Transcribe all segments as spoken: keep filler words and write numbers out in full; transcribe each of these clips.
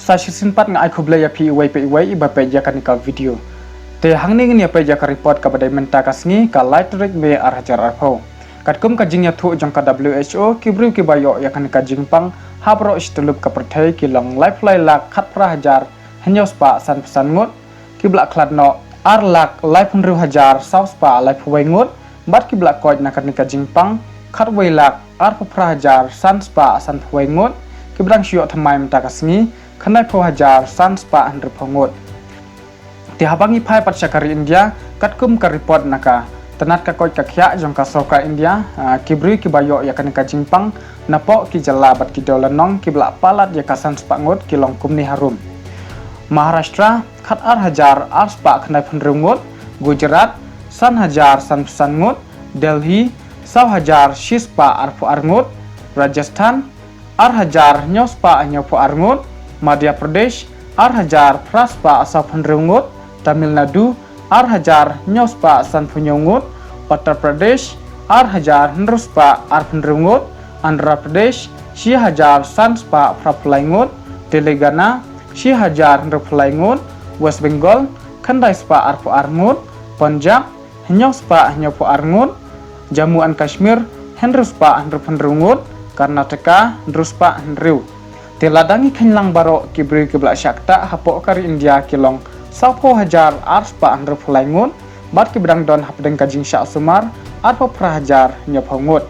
Sa shisien pat nga ai khublei ïa phi iwei pa iwei iba peit ïa kane ka video. Te hangne ngin ïa peit ïa ka report kaba dei mynta ka sngi ka lai tarik May ar hajar arphew. Katkum ka jingïathuh jong ka W H O, ki briew kiba ïoh ïa kane ka jingpang ha baroh shi tyllup ka pyrthei ki long laiphew lai lak khatphra hajar hynñiew spah sanphew san ngut, kiba la khlad noh ar lak laiphew hynriew hajar saw spah laiphew wei ngut, bad kiba la koit na kane ka jingpang khatwei lak arphew phra hajar san spah sanphew wei ngut, kiba dang shu ïoh thymmai mynta ka sngi khyndaiphew hajar san spah hynriewphew ngut. Te haba ngi phai pat sha ka ri India, katkum ka report na ka tnat ka koit ka khiah jong ka sorkar India, ah, ki briew kiba ïoh ïa kane ka jingpang napoh ki jylla bad ki dewlynnong kiba la palat ïa ka san spah ngut ki long kumne harum: Maharashtra, khatar hajar ar spah khyndaiphew hynriew ngut; Gujarat, san hajar sanphew san ngut; Delhi, saw hajar shi spah arphew ar ngut; Rajasthan, ar hajar hynñiew spah hynñiewphew ar ngut; Madhya Pradesh, ar hajar phra spah sawphew hynriew ngut; Tamil Nadu, ar hajar hynñiew spah sanphew hynñiew ngut; Uttar Pradesh, ar hajar hynriew spah arphew hynriew ngut; Andhra Pradesh, shi hajar san spah phraphew lai ngut; Telangana, shi hajar hynriewphew lai ngut; West Bengal, khyndai spah arphew ar ngut; Punjab, hynñiew spah hynñiewphew ar ngut; Jammu and Kashmir, hynriew spah hynriewphew hynriew ngut; Karnataka, hynriew spah hynriew. Te lada ngi kheiñ lang baroh ki briew kiba la shah ktah hapoh ka ri India ki long sawphew hajar ar spah hynriewphew lai ngut, bad kiba dang don hapdeng ka jingshah sumar arphew phra hajar hynñiewphew ngut.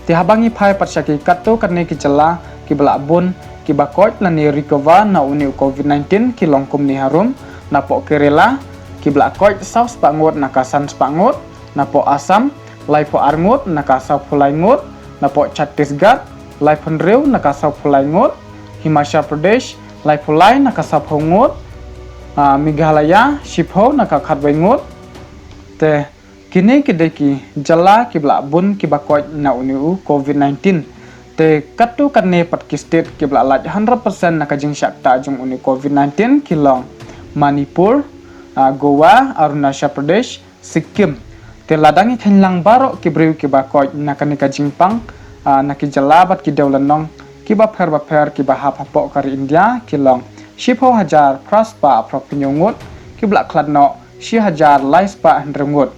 Te haba ngi phai pat sha ki katto katne ki jylla kiba la bun kiba koit lane recover na une u COVID nineteen ki long kumne harum: napoh Kerala, kiba la koit saw spah ngut na ka san spah ngut; napoh Assam, laiphew ar ngut na ka sawphew lai ngut; napoh Chhattisgarh, laiphew hynriew na ka sawphew lai ngut; Himachal Pradesh, laiphew lai na ka sawphew ngut; ah, Meghalaya, shiphew na ka khatwei ngut. Te kine ki dei ki jylla kiba la bun kiba koit na une u COVID nineteen. Te katto katne pat ki state kiba la lait hundred percent na ka jingshah ktah jong une u COVID nineteen ki long Manipur, ah, Goa, Arunachal Pradesh, Sikkim. Te lada ngi kheiñ lang baroh ki briew kiba koit na kane ka jingpang, ah, na ki jylla bad ki dewlynnong kiba pher bapher kiba hap hapoh ka ri India ki long shiphew hajar phra spah phraphew hynñiew ngut, kiba la khlad noh shi hajar lai spah hynriew ngut.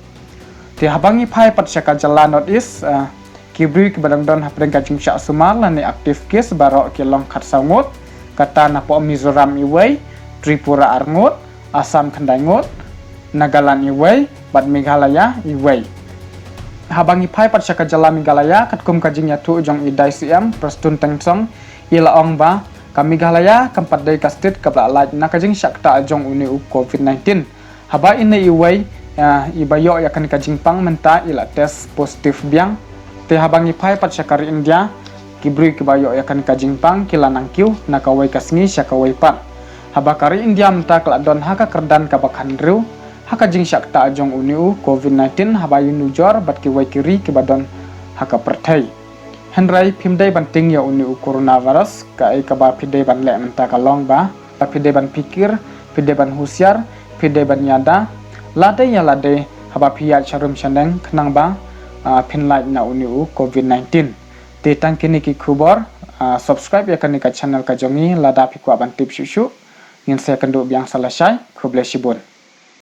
Te haba ngi phai pat sha ka jylla North East, ah, ki briew kiba dang don hapdeng ka jingshah sumar lane active case baroh ki long khatsaw ngut, kata napoh Mizoram iwei, Tripura ar ngut, Assam khyndai ngut, Nagaland iwei, bad Meghalaya iwei. Haba ngi phai pat sha ka jylla Meghalaya, katkum ka jingïathuh jong i dei C M Prestone Tynsong, i la ong ba ka Meghalaya kam pat dei ka state kaba la lait na ka jingshah ktah jong une u COVID nineteen. Haba ine iwei, ah, iba ïoh ïa kane ka jingpang mynta i la test positive biang. Te haba ngi phai pat sha ka ri India, ki briew kiba ïoh ïa kane ka jingpang ki la nang kiew na kawei ka sngi sha kawei pat. Haba ka ri India mynta ka la don ha ka kyrdan kaba khathynriew ha ka jingshah ktah jong une u COVID nineteen, haba ïanujor bad kiwei ki ri kiba don ha ka pyrthei. Hynrei phim dei ban tieng ïa une u coronavirus, kaei kaba phi dei ban leh mynta ka long ba, ba phi dei ban phikir, phi dei ban husiar, phi dei ban ïada lade ïa lade haba phi ïaid sharum shaneng khnang ba, ah, phin lait na une u COVID nineteen. Te tang kine ki khubor, ah, subscribe ïa kane ka channel ka jong ngi lada phi kwah ban tip shuh shuh. Ngin sa ïakynduh biang sa lashai, khublei shibun.